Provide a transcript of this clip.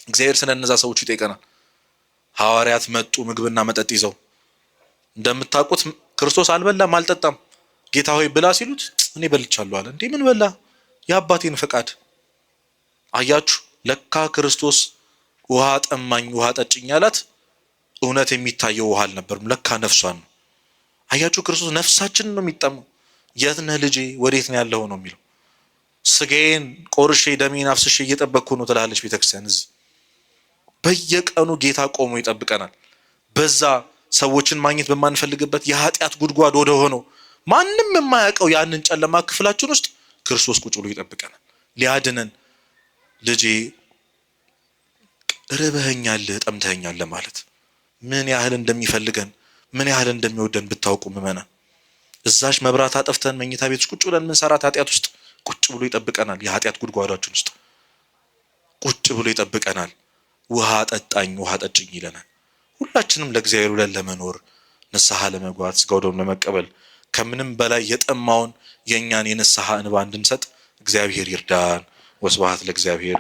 እግዚአብሔር ስለ እነዛ ሰዎች ይጠይቀናል። ሐዋርያት መጡ ምግብና መጠጥ ይዘው። እንደምታውቁት ክርስቶስ አልበላም አልጠጣም። ጌታ ሆይ ብላ ሲሉት እኔ በልቻለሁ አለ። እንዴ ምን በላ? የአባቴን ፈቃድ። አያችሁ፣ ለካ ክርስቶስ ውሃ ጠማኝ ውሃ ጠጭኝ አላት። እውነት የሚታየው ውሃ አልነበርም፣ ለካ ነፍሷን ነው። አያችሁ፣ ክርስቶስ ነፍሳችንን ነው የሚጠማው። የት ነህ ልጄ፣ ወዴት ነው ያለው ነው የሚለው። ስጋዬን ቆርሼ ደሜን አፍስሼ እየጠበቅኩ ነው ትላለች ቤተክርስቲያን። እዚህ በየቀኑ ጌታ ቆሞ ይጠብቀናል። በዛ ሰዎችን ማግኘት በማንፈልግበት የኃጢአት ጉድጓድ ወደ ሆነው ማንም የማያውቀው ያንን ጨለማ ክፍላችን ውስጥ ክርስቶስ ቁጭ ብሎ ይጠብቀናል ሊያድነን። ልጄ ርበኸኛል፣ ጠምተኸኛል ማለት ምን ያህል እንደሚፈልገን ምን ያህል እንደሚወደን ብታውቁ ምመና እዛሽ መብራት አጠፍተን መኝታ ቤት ውስጥ ቁጭ ብለን ምንሰራት ኃጢአት ውስጥ ቁጭ ብሎ ይጠብቀናል። የኃጢአት ጉድጓዳችን ውስጥ ቁጭ ብሎ ይጠብቀናል። ውሃ ጠጣኝ፣ ውሃ ጠጭኝ ይለናል። ሁላችንም ለእግዚአብሔር ብለን ለመኖር፣ ንስሐ ለመግባት፣ ሥጋው ደሙን ለመቀበል ከምንም በላይ የጠማውን የእኛን የንስሐ እንባ እንድንሰጥ እግዚአብሔር ይርዳን። ወስብሐት ለእግዚአብሔር።